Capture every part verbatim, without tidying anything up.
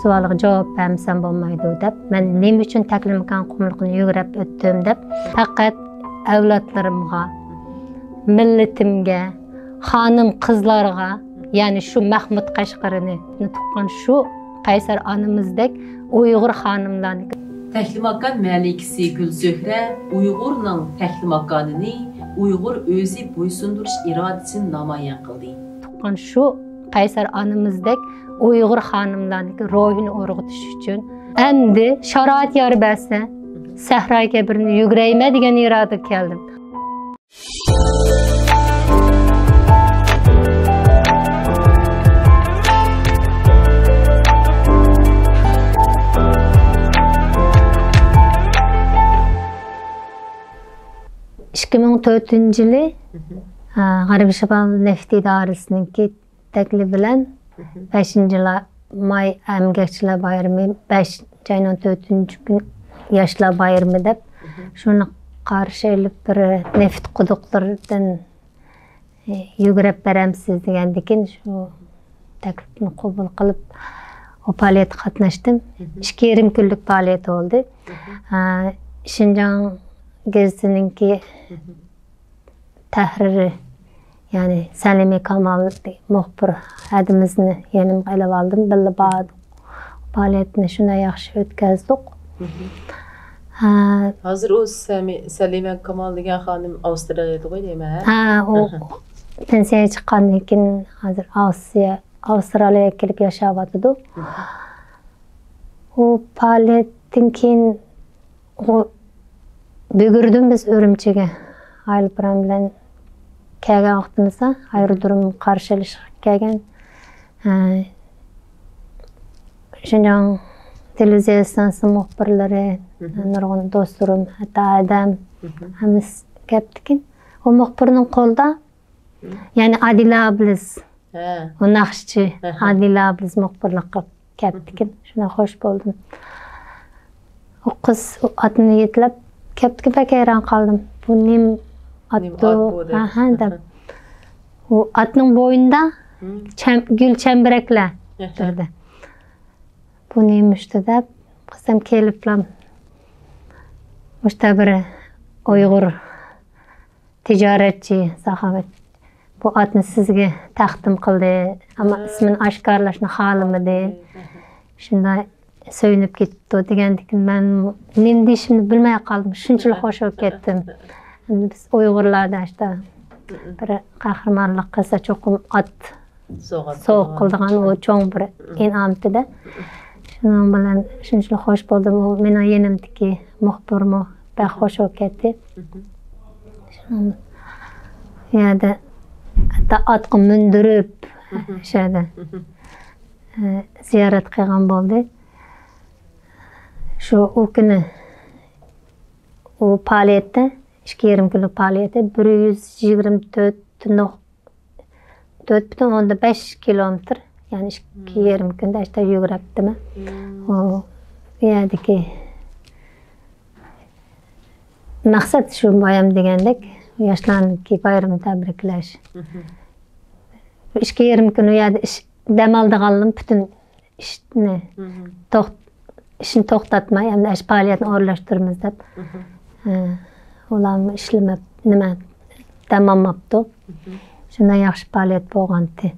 سوئالغا جاۋاب بەرمىسەم بولمايدۇ دەپ، مەن نېمە ئۈچۈن تەكلىماكان قۇملۇقىنى يۈگرەپ ئۆتتۈم دەپ، پەقەت ئەۋلادلىرىمغا، مىللىتىمگە، خانىم-قىزلارغا، يەنى شۇ مەخمۇت قەشقىرىنى تۇغقان شۇ قەيسەر ئانىمىزدەك ئۇيغۇر خانىملارنى. تەكلىماكان مەلىكىسى گۈلزۆھرە ئۇيغۇرنىڭ تەكلىماكانىنى ئۇيغۇر ئۆزى بويسۇندۇرۇش ئىرادىسىنى نامايان قىلدى. تۇغقان شۇ قەيسەر ئانىمىزدەك ئۇيغۇر خانىملارنىڭكى روھىنى ئۇرغۇتۇش ئۈچۈن، ئەمدى شارائىت يار بەرسە، سەھراي كەبىرنى يۈگۈرەيمەن دېگەن ئىرادىگە كەلدىم. ئىككى مىڭ تۆتىنچى يىلى، ئە، غەربىي شىمال نېفىت ئىدارىسىنىڭكى تەكلىپى بىلەن بەشىنچى يىلى ماي ئەمگەكچىلەر بايرىمى، بەشىنچى ئاينىڭ تۆتىنچى كۈنى ياشلار بايرىمى دەپ، شۇنى قارشى ئېلىپ، بىر نېفىت قۇدۇقلىرىدىن، ئى، يۈگرەپ بېرەمسىز دېگەندىكىن، شۇ تەكلىپنى قوبۇل قىلىپ، ئۇ پائالىيەتكە قاتناشتىم. ئىككى يېرىم كۈنلۈك پائالىيەت بولدى. ئە، شىنجاڭ گېزىتىنىڭكى تەھرىرى، يەنى سەلىمە كامال مۇخبىر ھەدىمىزنى يېنىمغا ئېلىۋالدىم. بىللە باردۇق. پائالىيەتنى شۇنداق ياخشى ئۆتكەزدۇق. ھە. ھازىر ئۇ سەمى-، سەلىمە كامال دېگەن خانىم ئاۋسترالىيەدىغۇ دەيمەن، ھە؟ ھە، ئۇ پېنسىيەگە چىققاندىن كېيىن ھازىر ئاۋسترالىيە، ئاۋسترالىيەگە كېلىپ ياشاۋاتىدۇ. ئۇ پائالىيەتتىن كېيىن ئۇ بۈگۈردىن بىز ئۈرۈمچىگە ئائىلە پىلان بىلەن كەلگەن ۋاقتىمىزدا، ئايرودروم قارشى ئېلىشقا كەلگەن، ئە، شىنجاڭ تېلېۋىزىيە ئىستانسىسى مۇخبىرلىرى، نۇرغۇن دوستلىرىم، ھەتتا ئادەم، ھەممىسى كەپتىكىن. ئۇ مۇخبىرنىڭ قولىدا، يەنى ئادىلە ئابلىز، ھە. ئۇ ناخشىچى، ئادىلە ئابلىز مۇخبىرلىق قىلىپ كەپتىكىن. شۇنداق خوش بولدۇم. ئۇ قىز ئۇ ئاتنى يېتىلەپ كەپتىكىن، بەك ھەيران قالدىم. بۇ نېمە ئاتتۇ؟ نېمە ئات بۇ دەپ. ھە، ھە، دەپ. ئۇ ئاتنىڭ بوينىدا چەم-، گۈل چەمبىرەكلەر تۇردى. بۇ نېمە ئىشتۇ دەپ، قىزىم كېلىپلا مۇشتا بىر ئۇيغۇر تىجارەتچى ساخاۋەت، بۇ ئاتنى سىزگە تەقدىم قىلدى، ئەمما ئىسمىنى ئاشكارىلاشنى خالىمىدى. شۇنداق سۆيۈنۈپ كېتىپتۇ دېگەندىكىن، مەن نېمە دېيىشىمنى بىلمەي قالدىم. شۇنچىلىك خوش بولۇپ كەتتىم. ئەمدى بىز ئۇيغۇرلاردا ئاشتا بىر قەھرىمانلىق قىلسا، چوقۇم ئات سوۋغا قىلىدىغان، ئۇ چوڭ بىر ئىنئامتىدە. شۇنىڭ بىلەن شۇنچىلىك خوش بولدۇم. ئۇ مېنىڭ يېنىمدىكى مۇخبىرمۇ بەك خوش بولۇپ كەتتى. شۇنىڭ يەردە ھەتتا ئاتقا مىندۈرۈپ، شۇ يەردە، ئە، زىيارەت قىلغان بولدى. شۇ ئۇ كۈنى ئۇ پائالىيەتتە، ئىككى يېرىم كۈنلۈك پائالىيەتتە بىر يۈز يىگىرمە تۆت نۇق-، تۆت پۈتۈن ئوندىن بەش كىلومېتىر، يەنى ئىككى يېرىم كۈندە ئاشتا يۈگرەپتىمەن. ئۇ يەردىكى مەقسەت شۇ بايام دېگەندەك، ياشلارنىڭكى بايرىمىنى تەبرىكلەش. ئىككى يېرىم كۈن ئۇ يەردە ئىش، دەم ئالىدىغانلىرىم پۈتۈن ئىشنى توخ-، ئىشنى توختاتماي، ئەمدى ئاشۇ پائالىيەتنى ئورۇنلاشتۇرىمىز دەپ، ئە، ئۇلارمۇ ئىشلىمەپ، نېمە، دەم ئالماپتۇ. شۇنداق ياخشى پائالىيەت بولغانتى.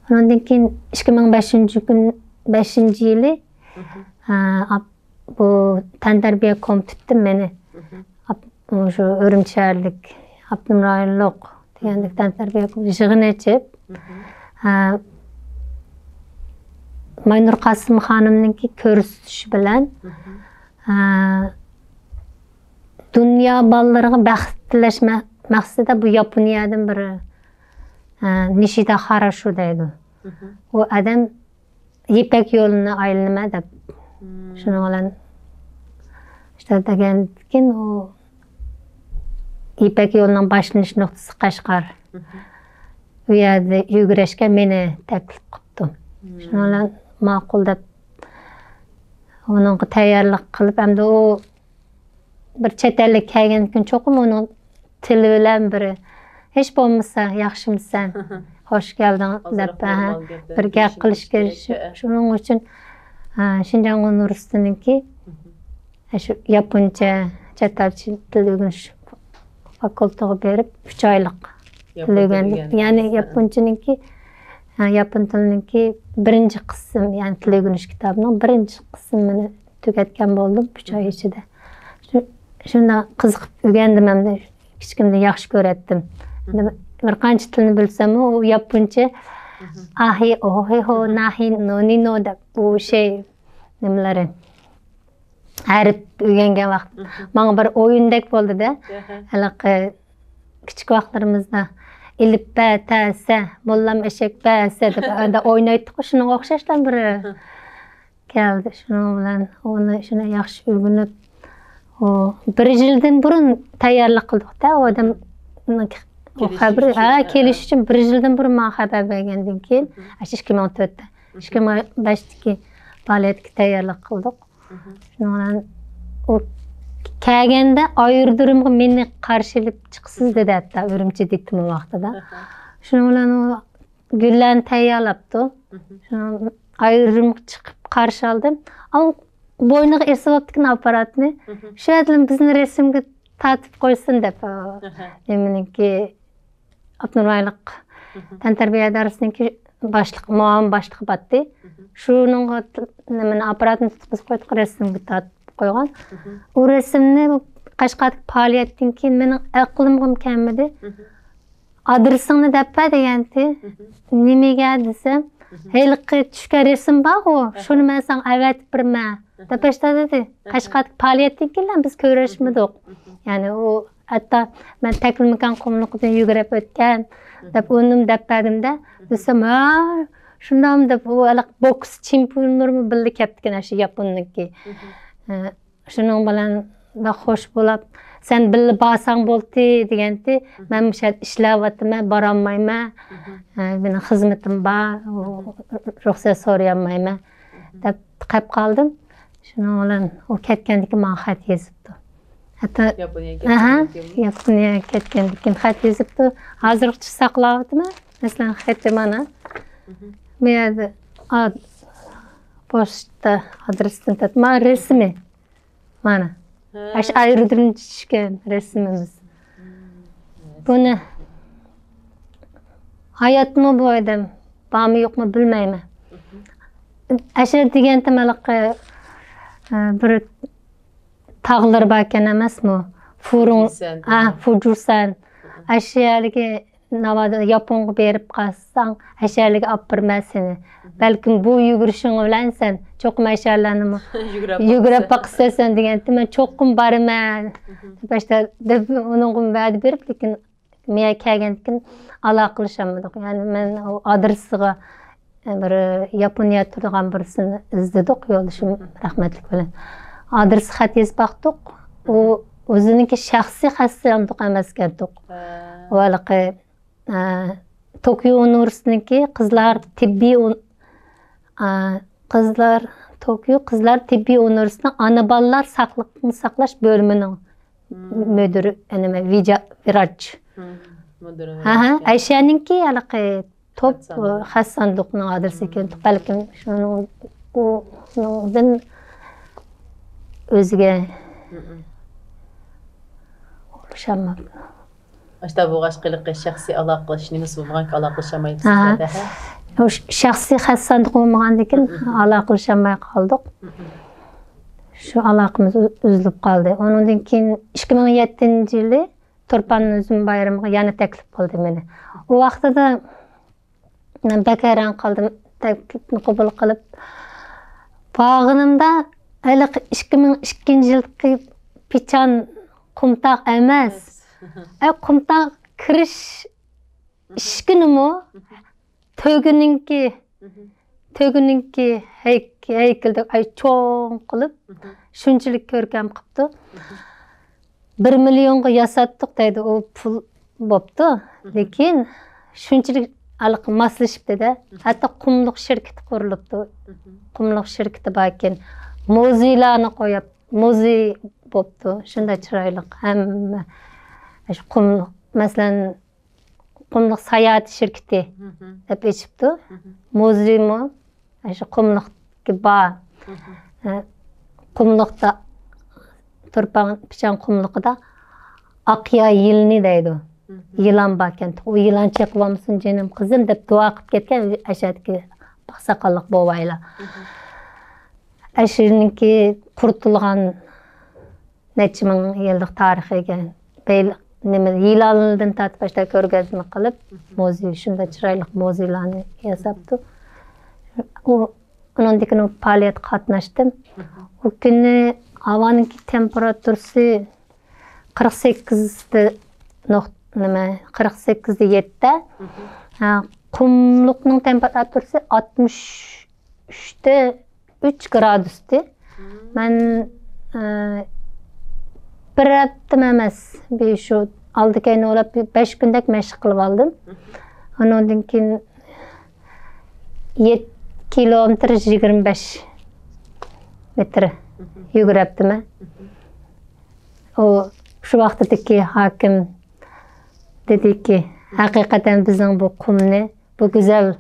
ئۇنىڭدىن كېيىن ئىككى مىڭ بەشىنچى كۈن، بەشىنچى يىلى، ئە، ئاپ-، بۇ تەنتەربىيە كومىتېتى مېنى ئاپ-، شۇ ئۈرۈمچى شەھەرلىك ئاپتونوم رايونلۇق دېگەندەك تەنتەربىيە يىغىنى ئېچىپ، ھە، ماينۇر قاسىم خانىمنىڭكى كۆرسىتىشى بىلەن، ھە، دۇنيا بالىلىرىغا بەخت تىلەش مە-، مەقسىتىدە بۇ ياپونىيەدىن بىر، ھە، نىشىدا خاراشۇ دەيدۇ. ئۇ ئادەم يىپەك يولىنى ئايلىنىمەن دەپ، شۇنىڭ بىلەن ئىشتە دېگەندىكىن، ئۇ يىپەك يولىنىڭ باشلىنىش نۇقتىسى قەشقەر. ئۇ يەردە يۈگۈرۈشكە مېنى تەكلىپ قىپتۇ. شۇنىڭ بىلەن ماقۇل دەپ، ئۇنىڭغا تەييارلىق قىلىپ، ئەمدى ئۇ بىر چەت ئەللىك كەلگەندىكىن چوقۇم ئۇنىڭ تىلى بىلەن بىر، ھېچ بولمىسا، ياخشىمۇسەن، خوش كەلدىڭ دەپ، بىر گەپ قىلىش كېرەك. شۇنىڭ ئۈچۈن ئا، شىنجاڭ ئۇنىۋېرسىتېتىنىڭكى، ئا، شۇ ياپونچە، چەت ئەل تىل ئۆگىنىش فاكۇلتېتىغا بېرىپ، ئۈچ ئايلىق تىل ياپون تىلى ئۆگەندىم. ئۆگەندىڭىز. يەنى ياپونچىنىڭكى، ھە، ياپون تىلىنىڭكى بىرىنچى قىسىم، يەنى تىل ئۆگىنىش كىتابىنىڭ بىرىنچى قىسمىنى تۈگەتكەن بولدۇم ئۈچ ئاي ئىچىدە. شۇ، شۇنداق قىزىقىپ ئۆگەندىم ھەمدە كىچىكىمدىن ياخشى كۆرەتتىم. بىر قانچە تىلنى بىلسەممۇ، ئۇ ياپونچە ئاھى، ئوھىھو، ناھى، نونىنو دەپ، ئۇ شەي نېمىلىرى، ھەرپ ئۆگەنگەن ۋاقىت ماڭا بىر ئويۇندەك بولدى-دە. ھېلىقى كىچىك ۋاقىتلىرىمىزدا ئېلىپبە، تەسە، موللام ئېشەك بەسە دەپ ئەندە ئوينايتتۇققۇ، شۇنىڭغا ئوخشاشلا بىر كەلدى. شۇنىڭ بىلەن ئۇنى، شۇنى ياخشى ئۆگىنىپ، ئۇ بىر يىلدىن بۇرۇن تەييارلىق قىلدۇق-دە، ئۇ ئادەم، ئۇ كېلىش خەۋىرى، ئۈچۈن، ھە، ھە. كېلىش ئۈچۈن بىر يىلدىن بۇرۇن ماڭا خەۋەر بەرگەندىن كېيىن، ئاشۇ ئىككى مىڭ تۆتتە، ئىككى مىڭ بەشتىكى پائالىيەتكە تەييارلىق قىلدۇق. شۇنىڭ بىلەن ئۇ كەلگەندە ئايرودرومغا مېنى قارشى ئېلىپ چىقىسىز دېدى، ھەتتا ئۈرۈمچىدە ئىدىم ئۇ ۋاقتىدا. شۇنىڭ بىلەن ئۇ گۈللەرنى تەييارلاپتۇ. شۇنىڭ ئايرودرومغا چىقىپ قارشى ئالدىم. ئاۋۇ بوينىغا ئېسىۋاپتىكەن ئاپپاراتنى. شۇ يەردىن بىزنى رەسىمگە تارتىپ قويسۇن دەپ، ئا، نېمىنىڭكى، ئاپتونوم رايونلۇق تەنتەربىيە ئىدارىسىنىڭكى باشلىقى، مۇئاۋىن باشلىقى بارتتى. شۇنىڭغا ت-، نېمىنى، ئاپپاراتنى تۇتقۇزۇپ قويدۇق، رەسىمگە تارتىپ قويغان. ئۇ رەسىمنى قەشقەردىكى پائالىيەتتىن كېيىن مېنىڭ ئەقلىمغىمۇ كەلمىدى. ئادرېسىڭنى دەپ بەر دېگەنتى. نېمىگە دېسەم، ھېلىقى چۈشكەن رەسىم بارغۇ، شۇنى مەن ساڭا ئەۋەتىپ بېرىمەن دەپ باشلىدى. قەشقەردىكى پائالىيەتتىن كېيىن بىز كۆرۈشمىدۇق. يەنى ئۇ ھەتتا مەن تەكلىماكان قۇملۇقىدىن يۈگۈرۈپ ئۆتكەن دەپ ئۇنىمۇ دەپ بەردىم-دە. دېسەم، ھە، شۇنداقمۇ دەپ، ئۇ ھېلىقى بوكس چېمپىيونلىرىمۇ بىللە كەپتىكەن، ئاشۇ ياپوننىڭكى. شۇنىڭ بىلەن بەك خوش بولاپ، سەن بىللە بارساڭ بولدى دېگەنتى. مەن مۇشۇ يەردە ئىشلەۋاتىمەن، بارالمايمەن. ھە، مېنىڭ خىزمىتىم بار، رۇخسەت سورىيالمايمەن دەپ قېلىپ قالدىم. شۇنىڭ بىلەن ئۇ كەتكەندىن كېيىن ماڭا خەت يېزىپتۇ. ھەتتا ياپونىيەگە ئەھە، كەتكەندىن كېيىن. ياپونىيەگە كەتكەندىن كېيىن خەت يېزىپتۇ. ھازىرغىچە ساقلاۋاتىمەن. مەسىلەن، خېتى مانا. بۇ يەردە ئاد-، پوچتا ئادرېستىن تارتىپ، مانا رەسىمى. مانا. ھە. ئاشۇ ئايرودرومدا چۈشكەن رەسىمىمىز. بۇنى ھاياتمۇ بۇ ئادەم، بارمۇ يوقمۇ بىلمەيمەن. ئەشەر دېگەنتىم ھېلىقى، ئە، بىر تاغلىرى باركەن ئەمەسمۇ؟ فۇرۇڭ، فۇجۇسەن. ئا، فۇجۇسەن. ئەشەرگە ناۋادا ياپونغا بېرىپ قالساڭ، ئەشەرگە ئاپىرىمەن سېنى. بەلكىم بۇ يۈگۈرۈشۈڭ بىلەن سەن چوقۇم ئەشەرلەرنىمۇ يۈگۈرۈپ يۈگۈرۈپ باقىسەن. باقىسەن دېگەنتى، مەن چوقۇم بارىمەن. باشتا دەپ ئۇنىڭغا ۋەدە بېرىپ، لېكىن مېيە كەلگەندىن كېيىن ئالاقىلىشالمىدۇق. يەنى مەن ئۇ ئادرېسىغا بىر ياپونىيە تۇرىدىغان بىرسىنى ئىزدىدۇق، يولدىشىم رەھمەتلىك بىلەن. ئادرېسقا خەت يېزىپ باقتۇق. ئۇ ئۆزىنىڭكى شەخسىي خەت ساندۇق ئەمەسكەن. ھە. ئۇ ھېلىقى، ئە، توكيو ئۇنىۋېرسىتېتىنىڭكى قىزلار تېببىي ئۇن-، ئە، قىزلار، توكيو قىزلار تېببىي ئۇنىۋېرسىتېتىنىڭ ئانا بالىلار ساقلىقنى ساقلاش بۆلۈمىنىڭ مۇدىرى، نېمە، ۋىجا-، ۋىراچ. مۇدىرى ھە، ھە، ۋىراچ. ئەشەنىڭكى ھېلىقى توپ، خەت ساندۇق. خەت ساندۇقنىڭ ئادرېسى ئىكەن. بەلكىم شۇنىڭ، ئۇنىڭدىن ئۆزىگە ئوخشىماپتۇ. ئاشتا بولغاچقا ھېلىقى شەخسىي ئالاقىلىشىش نېمىسى بولمىغانكى، ئالاقىلىشالمايدۇ سىلەردە، ھە؟ ئۇ ش-، شەخسىي خەت ساندۇق بولمىغاندىكىن ئالاقىلىشالماي قالدۇق. شۇ ئالاقىمىز ئۈ-، ئۈزۈلۈپ قالدى. ئۇنىڭدىن كېيىن ئىككى مىڭ يەتتىنچى يىلى تۇرپان ئۈزۈم بايرىمىغا يەنە تەكلىپ قىلدى مېنى. ئۇ ۋاقتىدا مەن بەك ھەيران قالدىم، تەكلىپنى قوبۇل قىلىپ. بارغىنىمدا ھېلىقى ئىككى مىڭ ئىككىنچى يىلقى پىچان قۇمتاق ئەمەس. ئە، قۇمتاق كىرىش ئىشىكىنىمۇ تۆگىنىڭكى، تۆگىنىڭكى ھەيك-، ھەيكىلىدەك ئاي چوڭ قىلىپ، شۇنچىلىك كۆركەم قىپتۇ. بىر مىليونغا ياساتتۇق دەيدۇ، ئۇ پۇل بوپتۇ. لېكىن شۇنچىلىك ھېلىقى ماسلىشىپتۇ-دە. ھەتتا قۇملۇق شىركىتى قۇرۇلۇپتۇ. قۇملۇق شىركىتى باركەن. مۇزېيلارنى قويۇپ، مۇزېي بوپتۇ. شۇنداق چىرايلىق. ھەممە شۇ قۇملۇق، مەسىلەن، قۇملۇق ساياھەت شىركىتى دەپ ئېچىپتۇ. مۇزېيمۇ شۇ قۇملۇقتىكى بار. ئە، قۇملۇقتا، تۇرپان پىچان قۇملۇقىدا ئاقيا يىلىنى دەيدۇ. يىلان باركەن. ئۇ يىلان چېقىۋالمىسۇن جېنىم قىزىم دەپ دۇئا قىلىپ كەتكەن ئەشەدىكى ئاقساقاللىق بوۋايلار. ئەشىنىڭكى قۇرۇتۇلغان نەچچە مىڭ يىللىق تارىخىغا بەيل-، نېمە، يىلانلىرىدىن تارتىپ باشلاپ كۆرگەزمە قىلىپ، مۇزېي، شۇنداق چىرايلىق مۇزېيلارنى ياساپتۇ. ئۇ، ئۇنىڭدىن كېيىن ئۇ پائالىيەتكە قاتناشتىم. ئۇ كۈنى ھاۋانىڭكى تېمپېراتۇرىسى قىرىق سەككىزدە نۇق-، نېمە، قىرىق سەككىزدە يەتتە. ھە، قۇملۇقنىڭ تېمپېراتۇرىسى ئاتمىش ئۈچتە ئۈچ گرادۇستى. مەن، ئە، بىر ھەپتىمۇ ئەمەس، بىر شۇ ئالدى كەينى ئويلاپ، بىر بەش كۈندەك مەشىق قىلىپ ئالدىم. ئۇنىڭدىن كېيىن يەتتە كىلومېتىر يىگىرمە بەش مېتىر يۈگۈرۈپتىمەن. ئۇ، شۇ ۋاقتىدىكى ھاكىم دېدىكى، ھەقىقەتەن بىزنىڭ بۇ قۇمنى، بۇ گۈزەل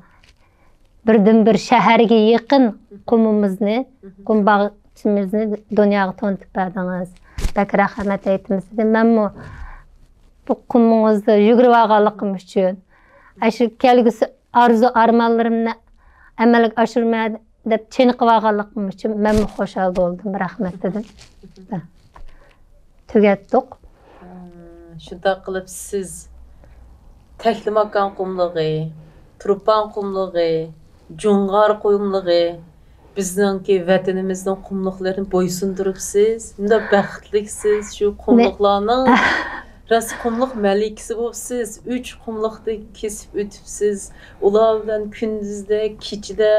بىردىنبىر شەھەرگە يېقىن قۇمىمىزنى، قۇم باغچىمىزنى دۇنياغا تونۇتۇپ بەردىڭىز. بەك رەھمەت ئېيتىمىز دېدى. مەنمۇ بۇ قۇمىڭىزدا يۈگۈرۈۋالغانلىقىم ئۈچۈن، ئاشۇ كەلگۈسى ئارزۇ ئارمانلىرىمنى ئەمەلگە ئاشۇرىمەن دەپ چېنىقىۋالغانلىقىم ئۈچۈن مەنمۇ خۇشال بولدۇم، رەھمەت دېدىم. تۈگەتتۇق. شۇنداق قىلىپ سىز تەكلىماكان قۇملۇقى، تۇرپان قۇملۇقى، جۇڭغار قۇملۇقى، بىزنىڭكى ۋەتىنىمىزنىڭ قۇملۇقلىرىنى بويسۇندۇرۇپسىز. مۇنداق بەختلىكسىز، شۇ قۇملۇقلارنىڭ راست قۇملۇق مەلىكىسى بوپسىز. ئۈچ قۇملۇقنى كېسىپ ئۆتۈپسىز. ئۇلار بىلەن كۈندۈزدە، كېچىدە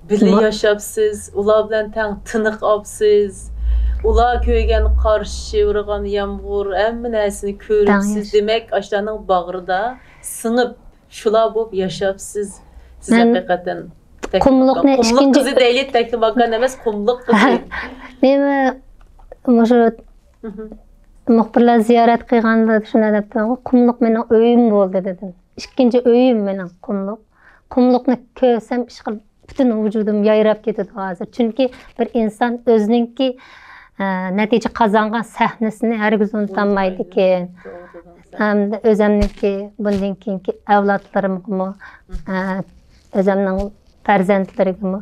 بىللە ياشاپسىز، ئۇلار بىلەن تەڭ تىنىق ئاپسىز. ئۇلار كۆرگەن قارشى ئۇرغان يامغۇر، ھەممە نەرسىنى كۆرۈپسىز. دېمەك، ئاشۇلارنىڭ باغرىدا سىڭىپ، شۇلار بولۇپ ياشاپسىز. سىز ھەقىقەتەن قۇملۇقنى قۇملۇق قىزى دەيلى، تەكلىماكان ئەمەس، قۇملۇق قىزى. نېمە، مۇشۇ مۇخبىرلار زىيارەت قىلغاندا شۇنداق دەپتىمەنغۇ، قۇملۇق مېنىڭ ئۆيۈم بولدى دېدىم. ئىككىنچى ئۆيۈم مېنىڭ قۇملۇق. قۇملۇقنى كۆرسەم، ئىشقىلىپ پۈتۈن ۋۇجۇدۇم يايراپ كېتىدۇ ھازىر. چۈنكى بىر ئىنسان ئۆزىنىڭكى، ئە، نەتىجە قازانغان سەھنىسىنى ھەرگىز ئۇنتۇلمايدىكەن. ھەمدە ئۆزەمنىڭكى، بۇندىن كېيىنكى ئەۋلادلىرىمغىمۇ، ئە، ئۆزەمنىڭ پەرزەنتلىرىگىمۇ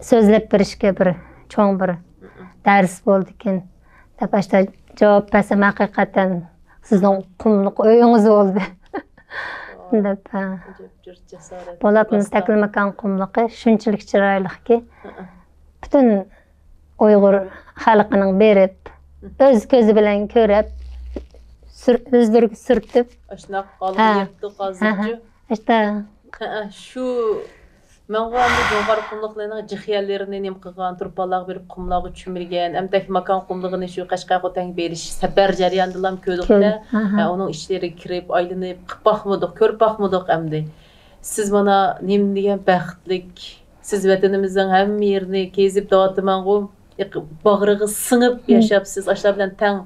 سۆزلەپ بېرىشكە بىر چوڭ بىر دەرس بولدىكەن دەپ، ئاشۇنداق جاۋاب بەرسەم، ھەقىقەتەن سىزنىڭ قۇملۇق ئۆيىڭىز بولدى. دەپ، ھە. بولۇپمۇ تەكلىماكان قۇملۇقى شۇنچىلىك چىرايلىقكى، پۈتۈن ئۇيغۇر خەلقىنىڭ بېرىپ، ئۆز كۆزى بىلەن كۆرۈپ، سۈر-، ئۆزلىرىگە سۈرتۈپ، ئاشۇنداق ھالغا يەتتۇق ھازىرچۇ. ئاشتا. ھەئە، شۇ مەنغۇ ئەمدى جۇڭغار قۇملۇقلىرىنىڭ جىخيەنلىرىنى نېمە قىلغان، تۇرپانلارغا بېرىپ قۇملارغا چۈمۈلگەن، ئەمدى تەكلىماكان قۇملۇقىنى شۇ قەشقەر خوتەنگە بېرىش سەپەر جەريانىدىلا كۆردۇق-دە. ھە، ئۇنىڭ ئىچلىرىگە كىرىپ، ئايلىنىپ، قىپ باقمىدۇق، كۆرۈپ باقمىدۇق ئەمدى. سىز مانا نېمە دېگەن بەختلىك. سىز ۋەتىنىمىزنىڭ ھەممە يېرىنى كېزىپ دەۋاتىمەنغۇ، باغرىغا سىڭىپ ياشاپسىز، ئاشۇلار بىلەن تەڭ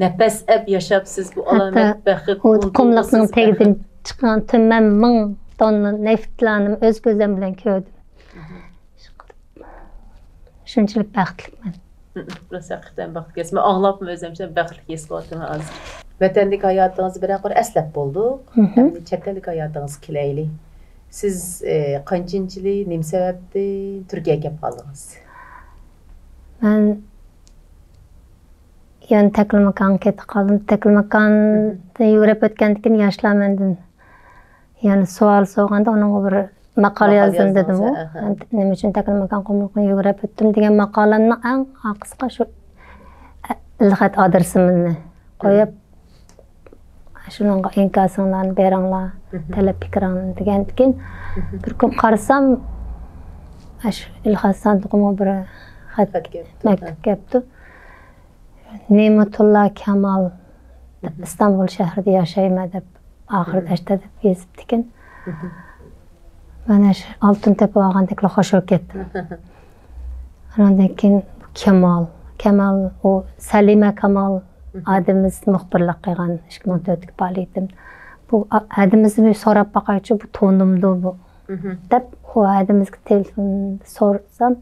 نەپەس ئەپ ياشاپسىز. بۇ ئالامەت بەخت، قۇملۇقنىڭ تېگىدىن چىققان تۈمەن مىڭ توننا نېفىتلارنى ئۆز كۆزلىرىم بىلەن كۆردۈم. شۇنچىلىك بەختلىكمەن. راست، ھەقىقەتەن بەختلىك. مەن ئاڭلاپمۇ ئۆزۈم شۇ بەختلىك ھېس قىلىۋاتىمەن ھازىر. ۋەتەندىكى ھاياتىڭىزنى بىرەر قۇر ئەسلەپ بولدۇق. ئەمدى چەت ئەلدىكى ھاياتىڭىزغا كېلەيلى. سىز، ئە، قانچىنچى يىلى، نېمە سەۋەبتىن تۈركىيەگە كەپ قالدىڭىز؟ مەن يەنە تەكلىماكانغا كېتىپ قالدىم. تەكلىماكاندا يۈگرەپ ئۆتكەندىن كېيىن ياشلار مەندىن يەنە سوئال سورىغاندا، ئۇنىڭغا بىر ماقالە يازدىم دېدىمغۇ. نېمە ئۈچۈن تەكلىماكان قۇملۇقىنى يۈگرەپ ئۆتتۈم دېگەن ماقالەمنىڭ ئەڭ ئارقىسىغا شۇ ئېلخەت ئادرېسىمنى قويۇپ، شۇنىڭغا ئىنكاسىڭلارنى بېرىڭلار، تەلەپ پىكرىڭلارنى دېگەندىكىن، بىر كۈن قارىسام، شۇ ئېلخەت ساندۇقىمغا بىر خەت، مەكتۇپ كەپتۇ. نېمەتۇللا كامال، ئىستانبۇل شەھىرىدە ياشايمەن دەپ، ئاخىرىدا ئەشتە دەپ يېزىپتىكەن. مەن ئاشۇ ئالتۇن تېپىپ ئالغاندەكلا خوش بولۇپ كەتتىم. ئاندىن كېيىن كامال، كامال، ئۇ سەلىمە كامال ئادىمىز مۇخبىرلىق قىلغان ئىككى مىڭ تۆتتىكى پائالىيىتىم. بۇ ئا-، ئادىمىزنى سوراپ باقايچۇ، بۇ تونۇمدۇ بۇ، دەپ قۇۋادىمىزگە تېلېفون سورىسام،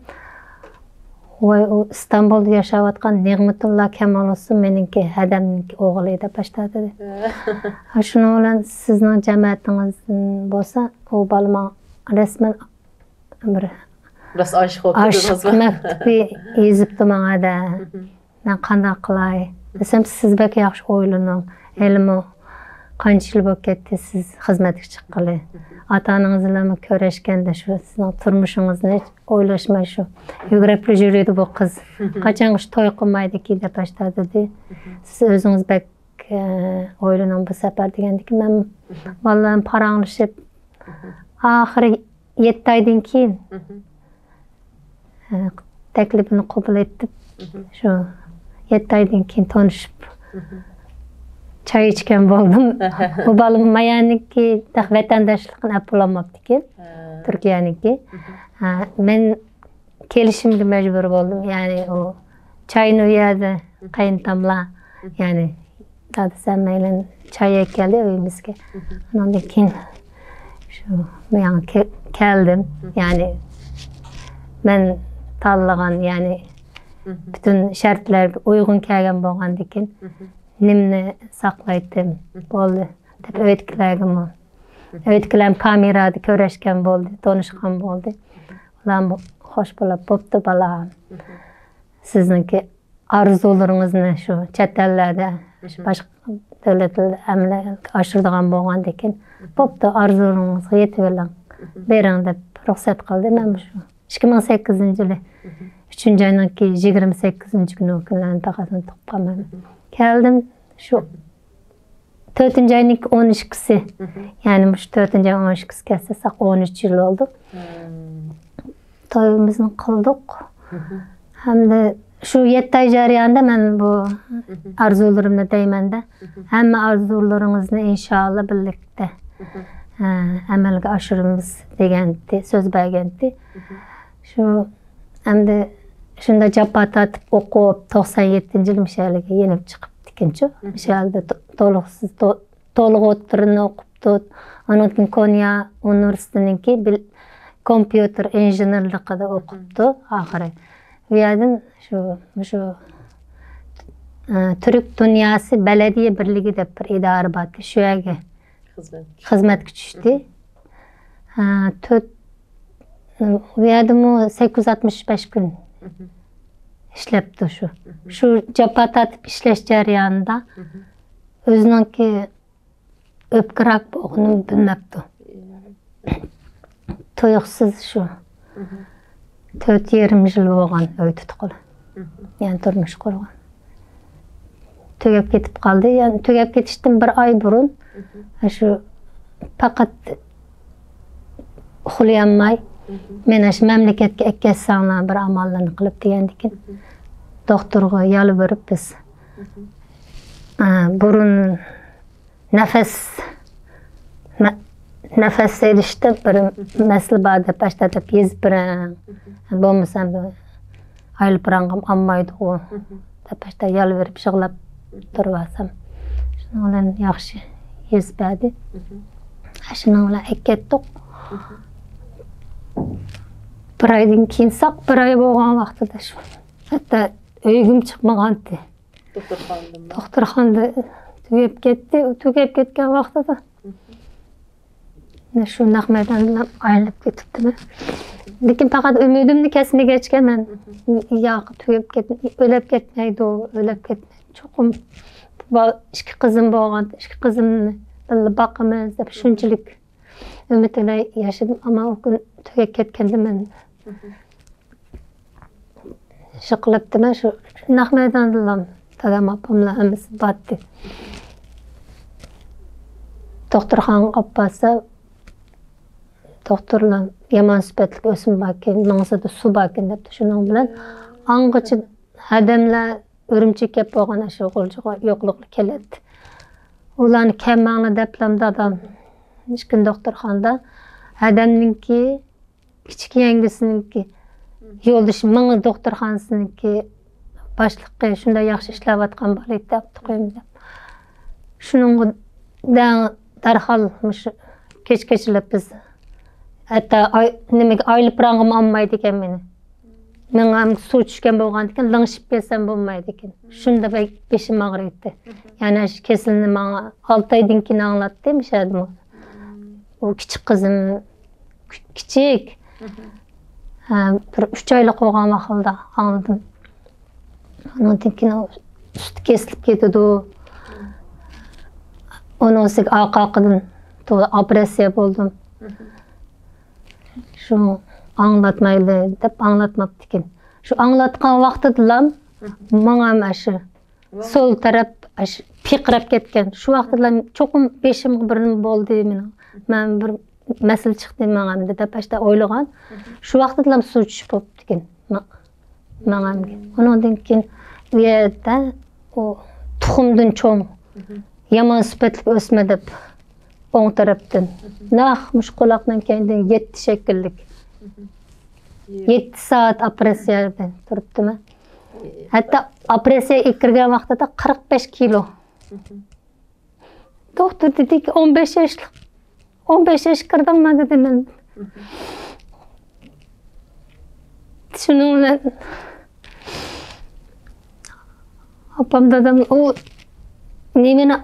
ۋاي، ئۇ ئىستانبۇلدا ياشاۋاتقان نېغمىتۇللا كامال بولسۇن، مېنىڭكى ھەدەمنىڭكى ئوغلى دەپ باشلىدى. ھە، شۇنىڭ بىلەن سىزنىڭ جەمەتىڭىزدىن بولسا، ئۇ بالا ماڭا رەسمەن بىر راست ئاشىق بولۇپ ئاشىق كەتتىڭىزمۇ؟ مەكتۇپى يېزىپتۇ ماڭا دە. مەن قانداق قىلاي دېسەم، سىز بەك ياخشى ئويلىنىڭ. ھېلىمۇ قانچە يىل بولۇپ كەتتى سىز خىزمەتكە چىققىلى. ئاتا-ئانىڭىز بىلەنمۇ كۆرۈشكەندە شۇ سىزنىڭ تۇرمۇشىڭىزنى ھېچ ئويلاشماي شۇ يۈگرەپلا يۈرىدۇ بۇ قىز. قاچانغىچە توي قىلمايدىكىن دەپ باشلىدى. سىز ئۆزىڭىز بەك، ئە، ئويلىنىڭ بۇ سەپەر دېگەندىكىن مەن بالىلار بىلەن پاراڭلىشىپ، ئاخىرى يەتتە ئايدىن كېيىن، ئە، تەكلىپىنى قوبۇل ئېتىپ، شۇ يەتتە ئايدىن كېيىن تونۇشۇپ، چاي ئىچكەن بولدۇم. بۇ بالام مايانىڭكى ۋەتەنداشلىقىنى ئەپ بولالماپتىكەن، تۈركىيەنىڭكى. ھە، مەن كېلىشىمگە مەجبۇر بولدۇم. يەنى ئۇ چاينى ئۇ يەردە قېيىنتاملار، يەنى دادىسى ھەممەيلەن چاي ئەكەلدى ئۆيىمىزگە. ئۇنىڭدىن كېيىن شۇ بۇ ياڭا كەلدىم. يەنى مەن تاللىغان، يەنى پۈتۈن شەرتلەرگە ئۇيغۇن كەلگەن بولغاندىكىن نېمىنى ساقلايتتىم، بولدى دەپ ئۆيدىكىلەرگىمۇ، ئۆيدىكىلەرمۇ كامېرادا كۆرۈشكەن بولدى، تونۇشقان بولدى. ئۇلارمۇ خوش بولۇپ، بوپتۇ بالام، سىزنىڭكى ئارزۇلىرىڭىزنى شۇ چەت ئەللەردە، باشقا دۆلەتلەردە ئەمەلگە ئاشۇرىدىغان بولغاندىكىن، بوپتۇ، ئارزۇلىرىڭىزغا يېتىۋېلىڭ، بېرىڭ دەپ رۇخسەت قىلدى. مەن شۇ ئىككى مىڭ سەككىزىنچى يىلى ئۈچىنچى ئاينىڭكى يىگىرمە سەككىزىنچى كۈنى ئۇ كۈنلەرنى تاقاسىنى تۇغقان مەن. كەلدىم شۇ تۆتىنچى ئاينىڭكى ئون ئىككىسى، يەنى مۇشۇ تۆتىنچى ئاي ئون ئىككىسى كەلسە ساق ئون ئۈچ يىل بولدى. تويىمىزنى قىلدۇق. ھەمدە شۇ يەتتە ئاي جەريانىدا مەن بۇ ئارزۇلىرىمنى دەيمەندە، ھەممە ئارزۇلىرىڭىزنى ئىنشائاللا بىرلىكتە، ئە، ئەمەلگە ئاشۇرىمىز دېگەنتى، سۆز بەرگەنتى. شۇ ئەمدى شۇنداق جاپا تارتىپ ئوقۇپ، توقسان يەتتىنچى يىلى مۇشۇ يەرگە يېنىپ چىقىپتىكەنچۇ. مۇشۇ يەردە تو-، تولۇقسىز، تو-، تولۇق ئوتتۇرىنى ئوقۇپتۇ. ئاندىن كېيىن كونيا ئۇنىۋېرسىتېتىنىڭكى بىل-، كومپيۇتېر ئىنژېنېرلىقىدا ئوقۇپتۇ ئاخىرى. ئۇ يەردىن شۇ، مۇشۇ، ئە، تۈرك دۇنياسى بەلەدىيە بىرلىكى دەپ بىر ئىدارە بارتى. شۇ يەرگە خىزمەتكە چۈشتى. ھە، تۆت، ئۇ يەردىمۇ سەككىز يۈز ئاتمىش بەش كۈن ئىشلەپتۇ شۇ. شۇ جاپا تارتىپ ئىشلەش جەريانىدا ئۆزىنىڭكى ئۆپكە راك بولغىنىنى بىلمەپتۇ. تۇيۇقسىز شۇ تۆت يېرىم يىل بولغان ئۆي تۇتقىلى. يەنى تۇرمۇش قۇرغان. تۈگەپ كېتىپ قالدى. يەنى تۈگەپ كېتىشتىن بىر ئاي بۇرۇن، شۇ پەقەت ئۇخلىيالماي، مېنى شۇ مەملىكەتكە ئەكەتسەڭلار بىر ئاماللىرىنى قىلىپ دېگەندىكىن، دوختۇرغا يالۋۇرۇپ بىز، ئە، بۇرۇن نەپەس، نە-، نەپەس ئېلىشتا بىر مەسىلە بار دەپ، ئاشتا دەپ يېزىپ بېرىڭ. بولمىسا ئەمدى ئايروپىلانغا ئالمايدىغۇ دەپ، ئاشتا يالۋۇرۇپ، يىغلاپ تۇرۇۋالسام، شۇنىڭ بىلەن ياخشى يېزىپ بەردى. شۇنىڭ بىلەن ئەكەتتۇق. بىر ئايدىن كېيىن، ساق بىر ئاي بولغان ۋاقتىدا شۇ، ھەتتا ئۆيگىمۇ چىقمىغانتى. دوختۇرخانىدىمۇ؟ دوختۇرخانىدا تۈگەپ كەتتى. ئۇ تۈگەپ كەتكەن ۋاقتىدا شۇ نەق مەيداندىن ئايرىلىپ كېتىپتىمەن. لېكىن پەقەت ئۈمىدىمنى كەسمىگەچكە مەن، ياق، تۈگەپ كەت-، ئۆلۈپ كەتمەيدۇ، ئۆلۈپ كەتمەيدۇ. چوقۇم با-، ئىككى قىزىم بولغان، ئىككى قىزىمنى بىللە باقىمىز دەپ شۇنچىلىك ئۈمىد بىلەن ياشىدىم. ئەمما ئۇ كۈن تۈگەپ كەتكەندە مەن شۇ قىلىپتىمەن، شۇ نەق مەيداندىلا دادام، ئاپاملار ھەممىسى بارتتى. دوختۇرخانىغا ئاپارسا، دوختۇرلار يامان سۈپەتلىك ئۆسمە باركەن، مېڭىسىدا سۇ باركەن دەپتۇ. شۇنىڭ بىلەن ئاڭغىچە ھەدەملەر ئۈرۈمچىگە كەپ بولغان ئاشۇ غۇلجىغا يوقلۇقلا كېلەتتى. ئۇلارنى كەلمەڭلار دەپلام دادام ئىككى كۈن دوختۇرخانىدا ھەدەمنىڭكى كىچىك يەڭگىسىنىڭكى يولدىشى مېڭە دوختۇرخانىسىنىڭكى باشلىقى شۇنداق ياخشى ئىشلەۋاتقان بالا ئىدى، ئاپتۇقۇم دەپ. شۇنىڭغا دەڭ دەرھال مۇشۇ كەچ كېچىلەپ بىز ھەتتا ئاي-، نېمىگە، ئايلىپىرانغىمۇ ئالمايدىكەن مېنى. مېڭەمگە سۇ چۈشكەن بولغاندىكىن، لىڭشىپ كەتسەم بولمايدىكەن. شۇنداق بەك بېشىم ئاغرىيتتى. يەنى شۇ كېسىلىنى ماڭا ئالتە ئايدىن كېيىن ئاڭلاتتى، مۇشۇ يەردىمۇ. ئۇ كىچىك قىزىم، كىچىك. ھە، بىر ئۈچ ئايلىق بولغان ۋاقتىدا ئاڭلىدىم. ئۇنىڭدىن كېيىن ئۇ سۈتى كېسىلىپ كېتىدۇ. ئۇنىڭ ئۈستىگە ئارقا-ئارقىدىن تولا ئوپېراتسىيە بولدۇم. شۇ ئاڭلاتمايلى دەپ ئاڭلاتماپتىكەن. شۇ ئاڭلاتقان ۋاقتىدىلا ماڭا ئاشۇ سول تەرەپ ئاشۇ پىرقىراپ كەتكەن. شۇ ۋاقتىدىلا چوقۇم بېشىمغا بىر نېمە بولدى مېنىڭ. مەن بىر مەسىلە چىقتى ماڭا ئەمدى دەپ ئاشۇنداق ئويلىغان. شۇ ۋاقتىدىلا سۇ چۈشۈپ بوپتىكەن. ما-، ماڭا ئەمدى. ئۇنىڭدىن كېيىن ئۇ يەردە ئۇ تۇخۇمدىن چوڭ، يامان سۈپەتلىك ئۆسمە دەپ ئوڭ تەرەپتىن. نەق مۇشۇ قۇلاقنىڭ كەينىدىن يەتتە شەكىللىك. يەتتە سائەت ئوپېراتسىيەدە تۇرۇپتىمەن. ھەتتا ئوپېراتسىيەگە كىرگەن ۋاقتىدا قىرىق بەش كىلو. دوختۇر دېدىكى، ئون بەش ياشلىق، ئون بەش ياشقا كىردىڭمۇ دېدى مەن. شۇنىڭ بىلەن ئاپام دادام ئۇ نېمىنى،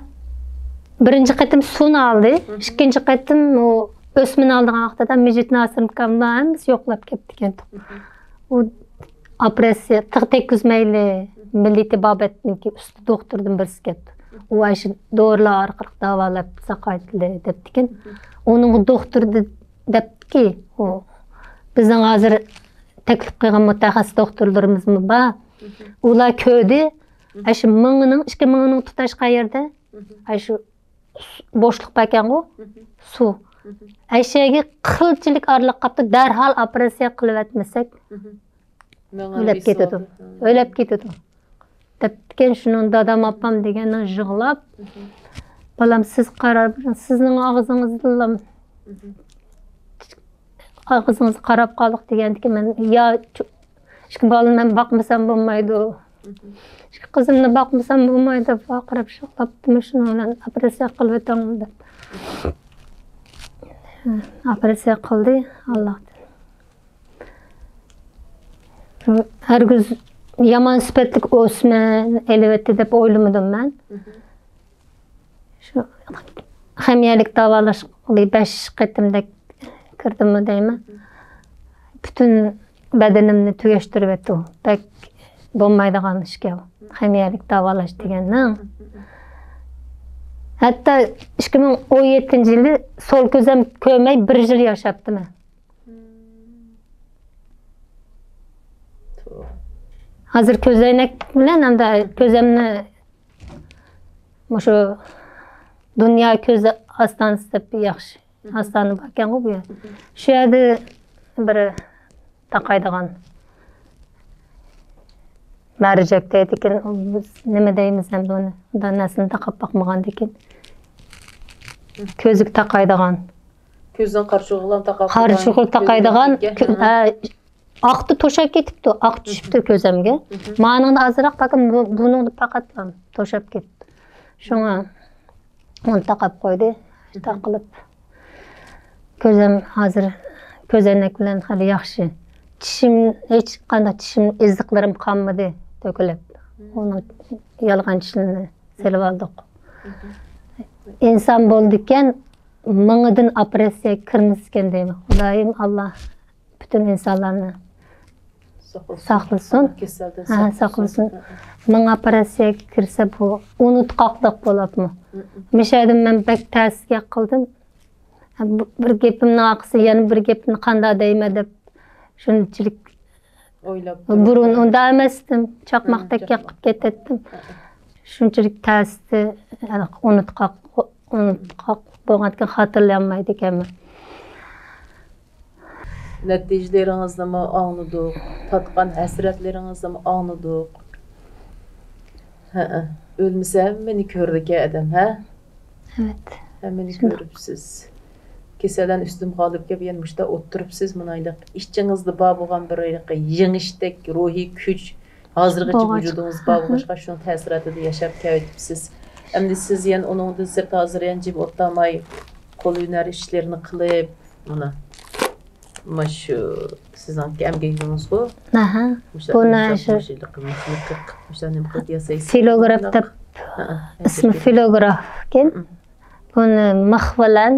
بىرىنچى قېتىم سۇنى ئالدى، ئىككىنچى قېتىم ئۇ ئۆسمىنى ئالىدىغان ۋاقتىدا مىجىت ناسىر ئاكامنى ھەممىسى يوقلاپ كەپتىكەن. ئۇ ئوپېراتسىيە تىغ تەگكۈزمەيلى، مىللىي تېبابەتنىڭكى ئۇستا دوختۇردىن بىرسى كەپتۇ. ئۇ ئاشۇ دورىلار ئارقىلىق داۋالاپ ساقايتىلى دەپتىكەن. ئۇنىڭغا دوختۇر دە-، دەپتىكى، ئۇ بىزنىڭ ھازىر تەكلىپ قىلغان مۇتەخەسسىس دوختۇرلىرىمىزمۇ بار. ئۇلار كۆردى. ئاشۇ مېڭىنىڭ، ئىككى مېڭىنىڭ تۇتاشقان يېرىدە، ئاشۇ بوشلۇق باركەنغۇ، سۇ. ئەشەگە قىلچىلىك ئارىلىق قاپتۇ، دەرھال ئوپېراتسىيە قىلىۋەتمىسەك، ئۆلۈپ كېتىدۇ. ئۆلۈپ كېتىدۇ. دەپتىكەن شۇنىڭ دادام، ئاپام دېگەننى يىغلاپ، بالام، سىز قارار بېرىڭ، سىزنىڭ ئاغزىڭىزدىنلا ئاغزىڭىزغا قاراپ قالدۇق دېگەندىكىن مەن يا چو-، ئىككى بالىنى مەن باقمىسام بولمايدۇ. ئىككى قىزىمنى باقمىسام بولمايدۇ دەپ ۋارقىراپ يىغلاپتىمەن، شۇنىڭ بىلەن ئوپېراتسىيە قىلىۋېتىڭ دەپ. ئوپېراتسىيە قىلدى، ئاللاھ. ھەرگىز يامان سۈپەتلىك ئۆسمە ئېلىۋەتتى دەپ ئويلىمىدىم مەن. شۇ خىمىيەلىك داۋالاشقا بىر بەش قېتىمدەك كىردىممۇ دەيمەن. پۈتۈن بەدىنىمنى تۈگەشتۈرۈۋەتتى. بەك بولمايدىغان ئىشكەن خىمىيەلىك داۋالاش دېگەننىڭ. ھەتتا ئىككى مىڭ ئون يەتتىنچى يىلى سول كۆزۈم كۆرمەي بىر يىل ياشاپتىمەن. ھازىر كۆزەينەك بىلەن ئەمدى كۆزۈمنى مۇشۇ دۇنيا كۆز ئاستانىسى دەپ ياخشى ئاستانە باركەنغۇ بۇ يەر. شۇ يەردە بىر تاقايدىغان مەرجەك دەيدىكەن، نېمە دەيمىز ئەمدى ئۇنى؟ ئۇنداق نەرسىنى تاقاپ باقمىغاندىكىن. كۆزگە تاقايدىغان. كۆزنىڭ قارىچۇقىغا تاقاپ، قارىچۇقىغا تاقايدىغان، ھە. ئاقتى توشاپ كېتىپتۇ، ئاق چۈشۈپتۇ كۆزۈمگە. مانىڭدا ئازراق، باقىن، بۇ-، بۇنىڭدا پەقەت توشاپ كېتىپتۇ. شۇڭا ئۇنى تاقاپ قويدى. شۇنداق قىلىپ كۆزۈم ھازىر كۆزەينەك بىلەن خېلى ياخشى. چىشىم، ھېچقانداق چىشىم، ئېزىقلىرىم قالمىدى تۆكۈلۈپ. ئۇنىڭ يالغان چىشىنى سېلىۋالدۇق. ئىنسان بولىدىكەن، مېڭىدىن ئوپېراتسىيەگە كىرمىسىكەن دەيمەن. خۇدايىم ئاللا پۈتۈن ئىنسانلارنى ساقلىسۇن. ساقلىسۇن. كېسەلدىن ھە، ساقلىسۇن. ساقلىسۇن. مېڭە ئوپېراتسىيەگە كىرسە، بۇ ئۇنتقاقلىق بولۇپمۇ؟ مىشەدىن مەن بەك تەسكە قىلدىم. بىر گېپىمنىڭ ئارقىسى يەنە بىر گېپىمنى قانداق دەيمەن دەپ، شۇنچىلىك ئويلاپ بۇرۇن ئۇنداق ئەمەستىم. چاقماقتەك يېقىپ كېتەتتىم. شۇنچىلىك تەستە، ئۇنتقاق، ئۇنتقاق بولغاندىكىن خاتىرىلىيالمايدىكەنمەن. نەتىجىلىرىڭىزنىمۇ ئاڭلىدۇق، تارتقان ھەسرەتلىرىڭىزنىمۇ ئاڭلىدۇق. ھەئە، ئۆلمىسە ھەممىنى كۆرىدىكەن ئادەم، ھە؟ ئەلۋەتتە. ھەممىنى كۆرۈپسىز. كېسەللەرنى ئۈستۈم غالىب كەپ يەنە مۇشۇنداق ئولتۇرۇپسىز، مۇنايلىق ئىچىڭىزدە بار بولغان بىر ھېلىقى يېڭىشتەك روھىي كۈچ، ھازىرغىچە ۋۇجۇدىڭىزدا بار بولغاچقا، شۇنىڭ تەسىراتىدا ياشاپ كەۋېتىپسىز. ئەمدى سىز يەنە ئۇنىڭدىن سىرت ھازىر يەنە جىم ئولتۇرماي، قول ھۈنەر ئىشلىرىنى قىلىپ، مانا، مانا شۇ سىزنىڭكى ئەمگىكىڭىزغۇ. ئەھە. مۇشۇ بۇنى شۇ مۇشۇ قىلىپ، مۇشۇ نېمە قىلىپ ياسايسىز؟ فىلوگراف دەپ، ھە، ئىسمى فىلوگرافكەن. بۇنى مىخ بىلەن،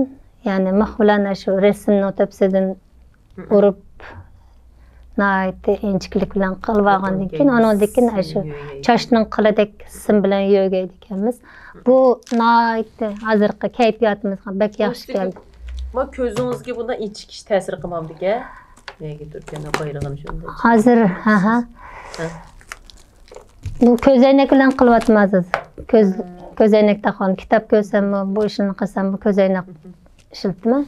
يەنى مىخ بىلەن شۇ رەسىمنىڭ تۆپىسىدىن ئۇرۇپ، ناھايىتى ئىنچىكىلىك بىلەن قىلىۋالغاندىن كېيىن، ئۇنىڭدىن كېيىن شۇ چاچنىڭ قىلىدەك سىم بىلەن يۆگەيدىكەنمىز. بۇ ناھايىتى ھازىرقى كەيپىياتىمىزغا بەك ياخشى كەلدى. ما كۆزىڭىزگە بۇنداق ئىنچىكىش تەسىر قىلمامدىكەن؟ نەگە تۇرۇپ يەنە بايرىغىنى شۇنداق. ھازىر، ھە، ھە. ھە. بۇ كۆزەينەك بىلەن قىلىۋاتىمەن ھازىر. كۆز، كۆزەينەك تاقىۋالدىم. كىتاب كۆرسەممۇ، بۇ ئىشنى قىلساممۇ كۆزەينەك ئىشلىتىمەن.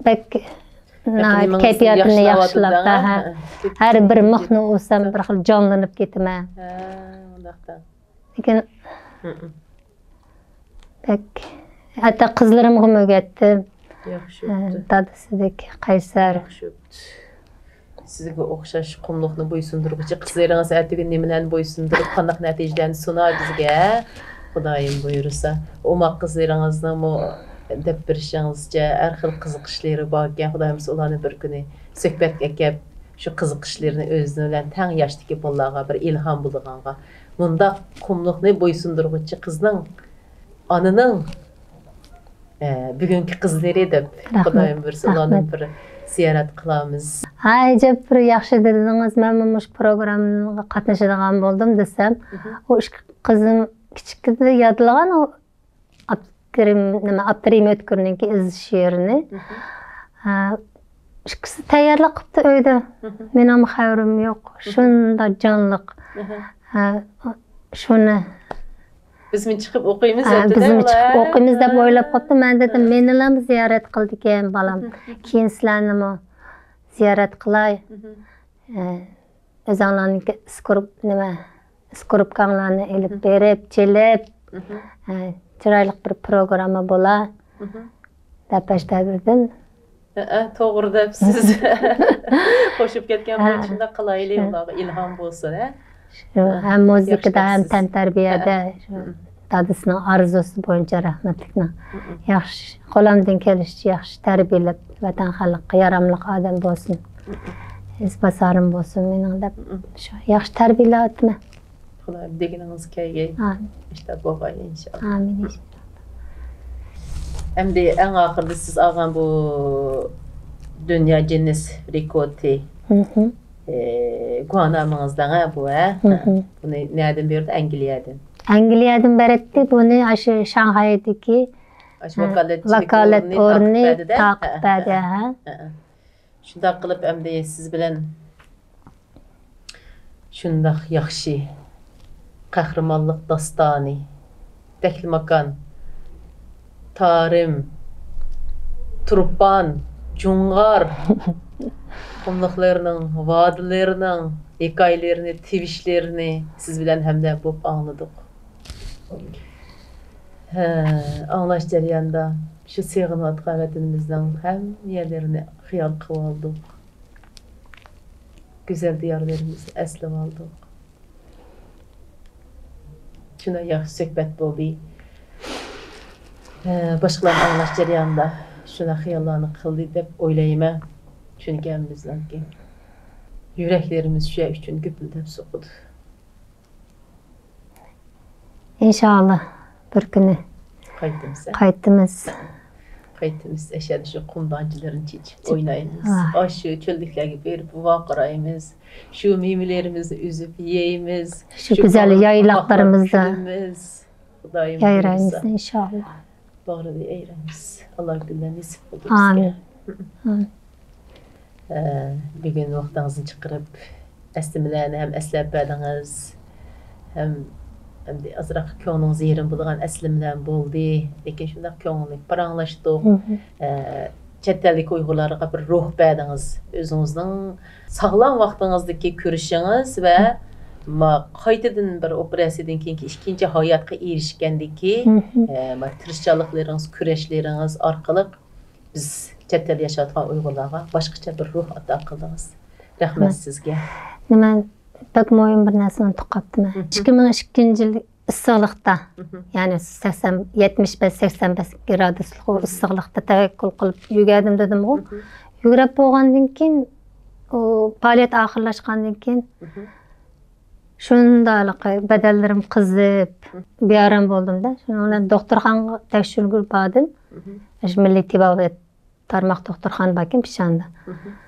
بەك ناھايىتى كەيپىياتىمنى ياخشىلاپ، ھە. ھەر بىر مىخنى ئۇرسام بىر خىل جانلىنىپ كېتىمەن. ھە، ئۇنداقتا. لېكىن بەك، ھەتتا قىزلىرىمغىمۇ ئۆگەتتىم. ياخشى بوپتۇ. دادىسىدەك قەيسەر. ياخشى بوپتۇ. سىزگە ئوخشاش قۇملۇقنى بويسۇندۇرغۇچى قىزلىرىڭىز ئەتىگۈن نېمىلەرنى بويسۇندۇرۇپ، قانداق نەتىجىلەرنى سۇنار بىزگە؟ خۇدايىم بۇيرۇسا. ئوماق قىزلىرىڭىزنىڭمۇ دەپ بېرىشىڭىزچە ھەر خىل قىزىقىشلىرى باركەن. خۇدايىم بۇيرۇسا ئۇلارنى بىر كۈنى سۆھبەتكە ئەكەپ، شۇ قىزىقىشلىرىنى ئۆزىنىڭ بىلەن تەڭ ياشتىكى بالىلارغا بىر ئىلھام بولىدىغانغا، مۇنداق قۇملۇقنى بويسۇندۇرغۇچى قىزنىڭ، ئانىنىڭ، ئە، بۈگۈنكى قىزلىرى دەپ، خۇدايىم بۇيرۇسا ئۇلارنى بىر زىيارەت قىلارمىز. ھاي، ئەجەب بىر ياخشى دېدىڭىز، مەنمۇ مۇشۇ پروگراممىغا قاتنىشىدىغان بولدۇم دېسەم، ئۇ ئىككى قىزىم كىچىكىدە يادلىغان، ئۇ ئابدۇكېرىم، نېمە، ئابدۇرېھىم ئۆتكۈرنىڭكى ئىز شېئىرىنى. ھە، ئىككىسى تەييارلىق قىپتۇ ئۆيدە. مېنىڭمۇ خەۋىرىم يوق. شۇنداق جانلىق. ھە، شۇنى بىزمۇ چىقىپ ئوقۇيمىز، ھە، دەپتۇ-دە بىزمۇ ئۇلار. چىقىپ ئوقۇيمىز دەپ ئويلاپ قاپتۇ. مەن دېدىم، مېنىلا زىيارەت قىلىدىكەن بالام. كېيىن سىلەرنىمۇ زىيارەت قىلاي. ھە، ئۆزۈڭلارنىڭكى ئىسكۇرۇپ، نېمە، ئىسكۇرۇپكاڭلارنى ئېلىپ بېرىپ، چېلىپ، ھە، چىرايلىق بىر پروگرامما بولا، دەپ باشلاپ بەردىم. ھەئە، توغرا دەپسىز. قوشۇپ كەتكەن بولۇپ شۇنداق قىلايلى، ئۇلارغا ئىلھام بولسۇن، ھە؟ شۇ، ھەم مۇزىكىدا، ھەم تەنتەربىيەدە، شۇ دادىسىنىڭ ئارزۇسى بويىچە رەھمەتلىكنىڭ ياخشى، قولۇمدىن كېلىشىچە ياخشى تەربىيەلەپ، ۋەتەن خەلققە ياراملىق ئادەم بولسۇن، ئىزباسارىم بولسۇن مېنىڭ دەپ، شۇ ياخشى تەربىيەلەۋاتىمەن. خۇدايىم دېگىنىڭىز كەلگەي. ئامىن. ئىشلار بولغاي ئىنشاللا. ئامىن ئىنشاللا. ئەمدى ئەڭ ئاخىرىدا سىز ئالغان بۇ دۇنيا گىننېس رېكورتى، ئى، گۇۋاھنامىڭىزدىن، ھە، بۇ، ھە؟ بۇنى نەدىن بېرىدۇ؟ ئەنگلىيەدىن. ئەنگلىيەدىن بېرەتتى. بۇنى ئاشۇ شاڭخەيدىكى، ئاشۇ ھە، ۋاكالەتچىلىك ۋاكالەت ئورنى ئورنى تارقىتىپ بەردى-دە؟ تارقىتىپ بەردى، ھە، ھە. ھە. شۇنداق قىلىپ، ئەمدى سىز بىلەن شۇنداق ياخشى قەھرىمانلىق داستانى، تەكلىماكان، تارىم، تۇرپان، جۇڭغار قۇملۇقلىرىنىڭ، ۋادىلىرىنىڭ ھېكايىلىرىنى، تىۋىشلىرىنى سىز بىلەن ھەمدەم بولۇپ ئاڭلىدۇق. ھە، ئاڭلاش جەريانىدا شۇ سېغىنىۋاتقان ۋەتىنىمىزنىڭ ھەممە يەرلىرىنى خىيال قىلىۋالدۇق. گۈزەل دىيارلىرىمىزنى ئەسلىۋالدۇق. شۇنداق ياخشى سۆھبەت بولدى. ھە، باشقىلارنى ئاڭلاش جەريانىدا شۇنداق خىياللارنى قىلدى دەپ ئويلايمەن. چۈنكى ھەممىمىزنىڭكى يۈرەكلىرىمىز شۇ يەر ئۈچۈن گۈپۈلدەپ سوقىدۇ. ئىنشاللا بىر كۈنى قايتىمىز، ھە؟ قايتىمىز. قايتىمىز، ئەشەدە شۇ قۇم دانچىلىرىنى چېچىپ ئوينايمىز. ئاشۇ چۆللۈكلەرگە بېرىپ ۋارقىرايمىز. شۇ مېۋىلىرىمىزنى ئۈزۈپ يەيمىز. شۇ گۈزەل يايلاقلىرىمىزدا كۈلىمىز. خۇدايىم بۇيرۇسا. يايرايمىز ئىنشاللا. باغرىدا يايرايمىز. ئاللا گۈللەر نېسىپ قىلدى بىزگە. ئامىن. ئامىن. ئە، بۈگۈن ۋاقتىڭىزنى چىقىرىپ، ئەسلىمىلەرنى ھەم ئەسلەپ بەردىڭىز، ھەم ئەمدى ئازراق كۆڭلىڭىز يېرىم بولىدىغان ئەسلىمىلەرمۇ بولدى. لېكىن شۇنداق كۆڭۈلنى پاراڭلاشتۇق. ئە، چەت ئەلدىكى ئۇيغۇرلارغا بىر روھ بەردىڭىز. ئۆزىڭىزنىڭ ساغلام ۋاقتىڭىزدىكى كۈرىشىڭىز ۋە ما-، قايتىدىن بىر ئوپېراتسىيەدىن كېيىنكى ئىككىنچى ھاياتقا ئېرىشكەندىكى، ئە، ما-، تىرىشچانلىقلىرىڭىز، كۈرەشلىرىڭىز ئارقىلىق بىز چەت ئەلدە ياشاۋاتقان ئۇيغۇرلارغا باشقىچە بىر روھ ئاتا قىلدىڭىز. رەھمەت سىزگە. مەن بەك مۇھىم بىر نەرسىنى ئۇنتۇپ قاپتىمەن. ئىككى مىڭ ئىككىنچى يىل ئىسسىقلىقتا، يەنى سەكسەن، يەتمىش بەش، سەكسەن بەش گرادۇسلۇق ئۇ ئىسسىقلىقتا تەۋەككۈل قىلىپ يۈگەردىم دېدىمغۇ. يۈگرەپ بولغاندىن كېيىن، ئۇ پائالىيەت ئاخىرلاشقاندىن كېيىن، مھم. شۇنداق بەدەنلىرىم قىزىپ، مھم. بىئارام بولدۇم-دە. شۇنىڭ بىلەن دوختۇرخانىغا تەكشۈرگىلى باردىم. مھم. شۇ مىللىي تېبابەت تارماق دوختۇرخانا باركەن پىشاندا. مھم.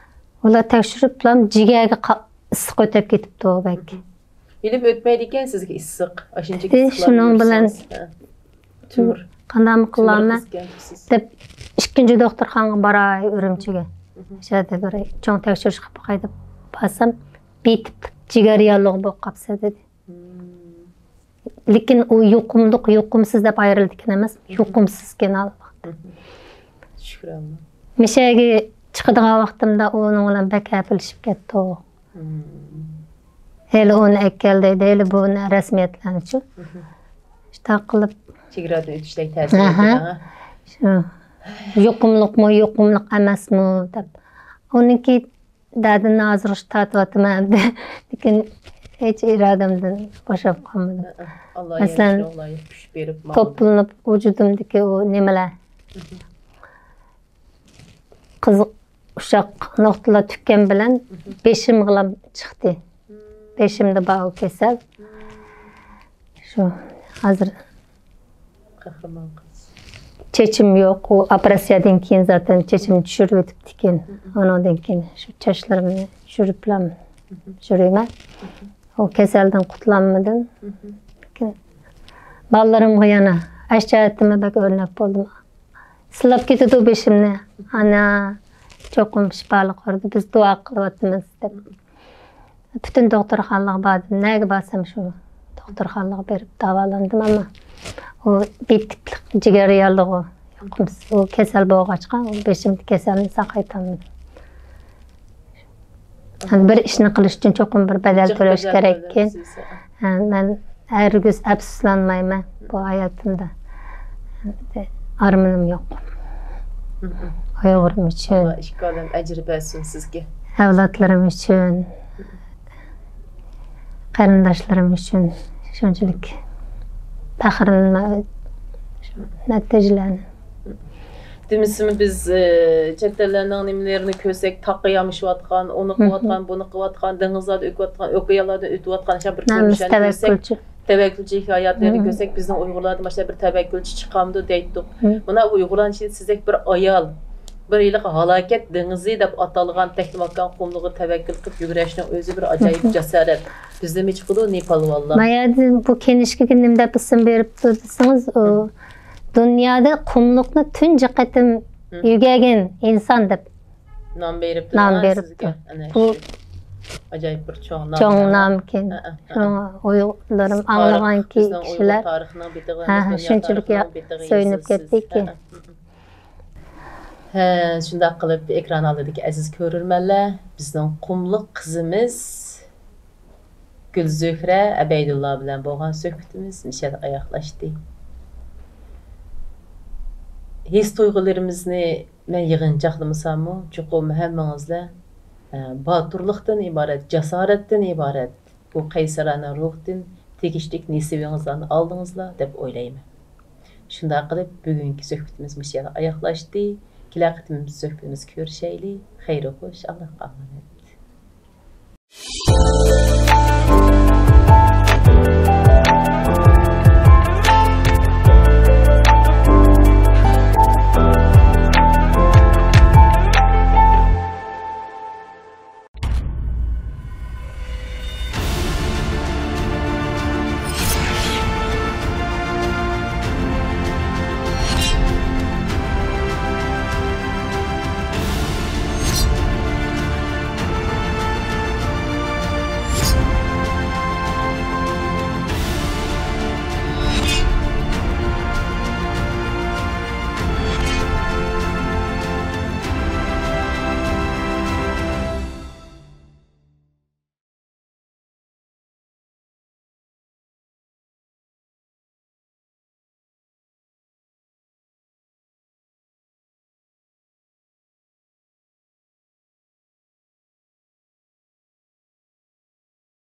ئۇلار تەكشۈرۈپلا جىگەرگە قا-، ئىسسىق ئۆتۈپ كېتىپتۇ بەك. مھم. ھېلىمۇ ئۆتمەيدىكەن سىزگە ئىسسىق. ئاشۇنچە ئى، ئىسسىقلارنى شۇنىڭ بىلەن يۇتسىڭىز. ھە. تۆمۈر، قانداقمۇ قىلارمەن تۆمۈر قىزىكەن سىز. دەپ، ئىككىنچى دوختۇرخانىغا باراي ئۈرۈمچىگە. مھم. شۇ يەردە بىر چوڭ تەكشۈرۈش قىلىپ باقاي دەپ بارسام، بېتىپ جىگەر ياللۇغى بولۇپ قاپسەن دېدى. مم. لېكىن ئۇ يۇقۇملۇق، يۇقۇمسىز دەپ ئايرىلىدىكەن ئەمەس، مم. يۇقۇمسىزكەن ھەر ۋاقىت. مم. شۈكرى ئاللا. مىشەگە چىقىدىغان ۋاقتىمدا ئۇنىڭ بىلەن بەك ھەپىلىشىپ كەتتۇق. مم. ھېلى ئۇنى ئەكەل دەيدۇ، ھېلى بۇنى رەسمىيەتلەرنىچۇ. مم. شۇنداق قىلىپ. چېگرادىن ئۆتۈشتەك تەسىر ئەھە. ئېتىدۇ، ھە؟ شۇ. يۇقۇملۇقمۇ، يۇقۇملۇق ئەمەسمۇ دەپ. ئۇنىڭكى دەردىنى ھازىر تارتىۋاتىمەن ئەمدى. لېكىن ھېچ ئىرادەمدىن بوشاپ قالمىدىم. ئاللا مەسىلەن، يەتكۈزسۇن، ئاللا كۈچ بېرىپ، ماڭىدۇ. توپلىنىپ ۋۇجۇدۇمدىكى ئۇ نېمىلەر، مم. قىزىق ئۇششاق نۇقتىلار تۈگىگەن بىلەن مم. بېشىمغىلا چىقتى. مم. بېشىمدا بار ئۇ كېسەل. مم. شۇ ھازىر قەھرىمان قىز. چېچىم يوق. ئۇ ئوپېراتسىيەدىن كېيىن زاتەن چېچىمنى چۈشۈرۈۋېتىپتىكەن. مم. ئۇنىڭدىن كېيىن شۇ چاچلىرىمنى چۈشۈرۈپلا مم. يۈرىمەن. مم. ئۇ كېسەلدىن قۇتۇلالمىدىم. مم. لېكىن بالىلىرىمغا يەنە ئەش جەھەتتىنمۇ بەك ئۆرنەك بولدۇم. سىلاپ كېتىدۇ بېشىمنى. ئانا، چوقۇم شىپالىق ئۇرىدۇ، بىز دۇئا قىلىۋاتىمىز دەپ. مم. پۈتۈن دوختۇرخانىلارغا باردىم. نەگە بارسام شۇ دوختۇرخانىلارغا بېرىپ داۋالاندىم، ئەمما ئۇ بېتىكلىك، جىگەر ياللۇغى يۇقۇمسىز، ئۇ كېسەل بولغاچقا، ئۇ بېشىمدىكى كېسەلنى ساقايتالمىدىم. يەنى بىر ئىشنى قىلىش ئۈچۈن چوقۇم بىر بەدەل جىق تۆلەش بەدەل كېرەككەن. تۆلەيسىز. ھە، مەن ھەرگىز ئەپسۇسلانمايمەن بۇ ھاياتىمدا. ئارمىنىم يوق. مم. ئۇيغۇرۇم ئۈچۈن. ئاللا ئىككى ئالەم ئەجىر بەرسۇن سىزگە. ئەۋلادلىرىم ئۈچۈن، قېرىنداشلىرىم ئۈچۈن شۇنچىلىك پەخىرلىنىمەن شۇ نەتىجىلەرنى. دېمىسىمۇ بىز، ئى، چەت ئەللەرنىڭ نېمىلىرىنى كۆرسەك، تاغقا يامىشىۋاتقان، ئۇنى مم. قىلىۋاتقان، بۇنى قىلىۋاتقان، دېڭىزلاردا ئۆتۈۋاتقان، ئوكيانلاردا ئۆتۈۋاتقان شۇ بىر ھەممىسى تۇرمۇشلارنى كۆرسەك، تەۋەككۈلچى. تەۋەككۈلچىلىك ھاياتلىرىنى مم. كۆرسەك، بىزنىڭ ئۇيغۇرلاردا ماشۇنداق بىر تەۋەككۈلچى چىقامدۇ دەيتتۇق. مم. مانا بۇ ئۇيغۇرلارنىڭ ئىچىدە سىزدەك بىر ئايال، بىر ھېلىقى ھالاكەت دېڭىزى دەپ ئاتالغان تەكلىماكان قۇملۇقىغا تەۋەككۈل قىلىپ يۈگرەشنىڭ ئۆزى بىر ئاجايىپ مم. جاسارەت. بىزدىنمۇ چىقىدۇ نى پالۋانلار. ما يەردە بۇ كىنىشكىگە نېمە دەپ ئىسىم بېرىپتۇ دېسىڭىز، ئۇ مم. دۇنيادا قۇملۇقنى تۇنجى قېتىم مم. يۆگەن ئىنسان دەپ نام بېرىپتۇ، نام ھە، بېرىپتۇ. سىزگە. ئەنە بۇ شۇ ئاجايىپ بىر چوڭ نام. چوڭ نامكەن. ھە، ھە، ھە. شۇڭا ئۇيغۇرلىرىم تارىخ، ئاڭلىغانكى بىزنىڭ ئۇيغۇر كىشىلەر. تارىخىنىڭ بېتىغا ھە، ھە، دۇنيا شۇنچىلىك تارىخىنىڭ بېتىغا سۆيۈنۈپ يېزىلسىز. كەتتىكى. ھە، ھە. ھە، شۇنداق قىلىپ ئېكران ئالدىدىكى ئەزىز كۆرۈرمەنلەر، بىزنىڭ قۇملۇق قىزىمىز گۈلزۆھرە ئەبەيدۇللا بىلەن بولغان سۆھبىتىمىز مۇشۇ يەردە ئاياغلاشتى. ھېس تۇيغۇلىرىمىزنى مەن يىغىنچاقلىمىساممۇ، چوقۇم ھەممىڭىزلەر، ئە، باتۇرلۇقتىن ئىبارەت، جاسارەتتىن ئىبارەت بۇ قەيسەرانە روھتىن تېگىشلىك نېسىۋىڭىزلارنى ئالدىڭىزلار دەپ ئويلايمەن. شۇنداق قىلىپ، بۈگۈنكى سۆھبىتىمىز مۇشۇ يەردە ئاياغلاشتى. كېلەر قېتىم سۆھبىتىمىزدە كۆرۈشەيلى. خەير خوش، ئاللاھقا ئامانەت.